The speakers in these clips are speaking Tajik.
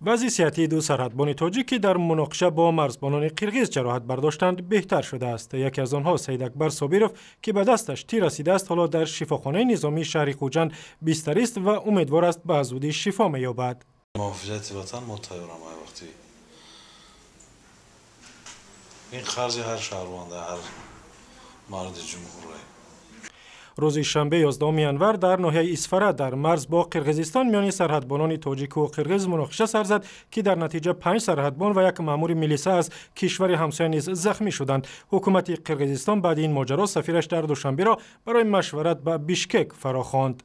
Вазъи сиҳатии ду сарҳадбони тоҷик, ки дар муноқиша бо марзбонони қирғиз ҷароҳат бардоштанд, беҳтар шудааст. Яке аз онҳо, Саид Акбар Собиров, ки ба дасташ тир расидааст, ҳоло дар шифохонаи низомии шаҳри Хуҷанд бистарист ва умедвор аст, ба зудӣ шифо меёбад. Муҳофизати ватан мо тайёрам ҳар вақти. Ин қарзи ҳар шаҳрванда, ҳар марди ҷумҳурӣ. Рӯзи шанбе, 11 январ, дар ноҳияи Исфара дар марз бо Қирғизистон миёни сарҳадбонони тоҷику қирғиз муноқиша сар зад, ки дар натиҷа панҷ сарҳадбон ва як маъмури милиса аз кишвари ҳамсоя низ захмӣ шуданд. Ҳукумати Қирғизистон баъди ин моҷаро сафираш дар Душанберо барои машварат ба Бишкек фарохонд.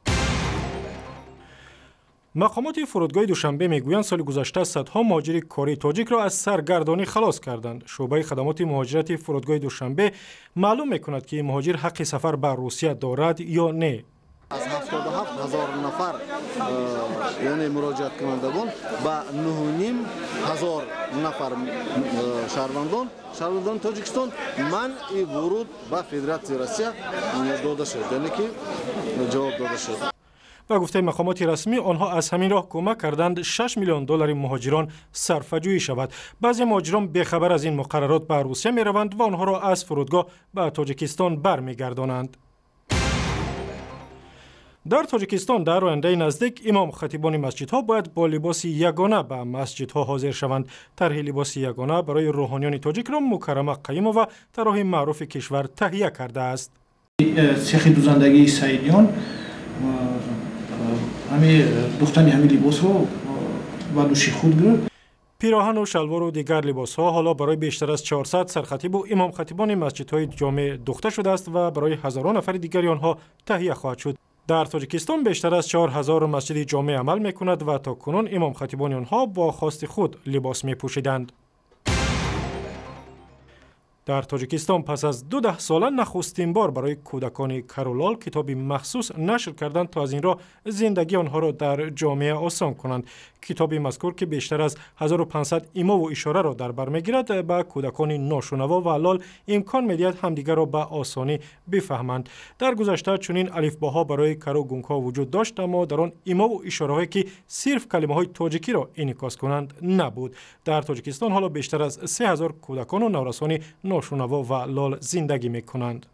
Мақомоти фурудгоҳи Душанбе мегӯянд, соли гузашта садҳо муҳоҷири кории тоҷикро аз саргардонӣ халос карданд. Шӯъбаи хадамоти муҳоҷирати фурудгоҳи Душанбе маълум мекунад, ки муҳоҷир ҳаққи сафар ба Русия дорад ё не. Аз 77 000 нафар, яъне муроҷиаткунандагон, ба 9,5 ҳазор нафар шаҳрвандони Тоҷикистон манъи вуруд ба Федератсияи Россия дода шуд, яъне ки ҷавоб дода шуд. Ба гуфтаи мақомоти расмӣ, онҳо аз ҳамин роҳ кӯмак карданд 6 миллион доллари муҳоҷирон сарфаҷӯӣ шавад. Баъзе муҳоҷирон бехабар аз ин муқаррарот ба Русия мераванд ва онҳоро аз фурудгоҳ ба Тоҷикистон бармегардонанд. Дар Тоҷикистон дар ояндаи наздик имомхатибони масҷидҳо бояд бо либоси ягона ба масҷидҳо ҳозир шаванд. Тарҳи либоси ягона барои рӯҳониёни тоҷикро Мукаррама Қаюмова, тарроҳи маъруфи кишвар, таҳия кардааст. Цехи дузандагии Саидиён ҳами духтани ҳамин либосро ба дӯши худ гирифт. Пироҳану шалвору дигар либосҳо ҳоло барои бештар аз 400 сархатибу имомхатибони масҷидҳои ҷомеъ духта шудааст ва барои ҳазорон нафари дигари онҳо таҳия хоҳад шуд. Дар Тоҷикистон бештар аз 4000 масҷиди ҷомеъ амал мекунад ва то кунун имомхатибони онҳо бо хости худ либос мепӯшиданд. Дар Тоҷикистон пас аз 20 сола нахустин бор барои кӯдакони карулол китоби махсус нашр карданд, то аз ин роҳ зиндагии онҳоро дар ҷомеа осон кунанд. Китоби мазкур, ки бештар аз 1500 имову ишораро дар бар мегирад, ба кӯдакони ношунаво ва лол имкон медиҳад ҳамдигарро ба осонӣ бифаҳманд. Дар гузашта чунин алифбоҳо барои кару гунгҳо вуҷуд дошт, аммо дар он имову ишораҳое, ки сирф калимаҳои тоҷикиро инъикос кунанд, набуд. Дар Тоҷикистон ҳоло бештар аз 3000 кӯдакону наврасони ношунаво ва лол зиндагӣ мекунанд.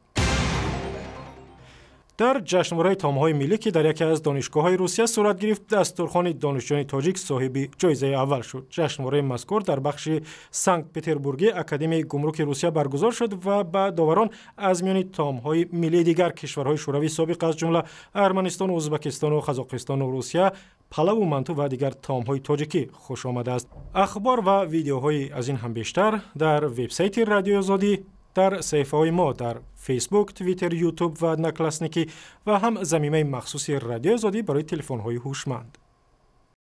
Дар ҷашнвораи таомҳои миллӣ, ки дар яке аз донишгоҳҳои Русия сурат гирифт, дастурхони донишҷӯёни тоҷик соҳиби ҷоизаи аввал шуд. Ҷашнвораи мазкур дар бахши Санкт Петербурги Академияи гумруки Русия баргузор шуд ва ба доварон аз миёни таомҳои миллии дигар кишварҳои шӯравии собиқ, аз ҷумла Арманистону Ӯзбекистону Қазоқистону Русия, палаву манту ва дигар таомҳои тоҷикӣ хуш омадааст. Ахбор ва видеоҳои аз ин ҳам бештар дар вебсайти Радиои Озодӣ, дар саҳифаҳои мо дар Фейсбук, Твиттер, Ютуб ва Одноклассники ва ҳам замимаи махсуси Радиои Озодӣ барои телефонҳои ҳушманд.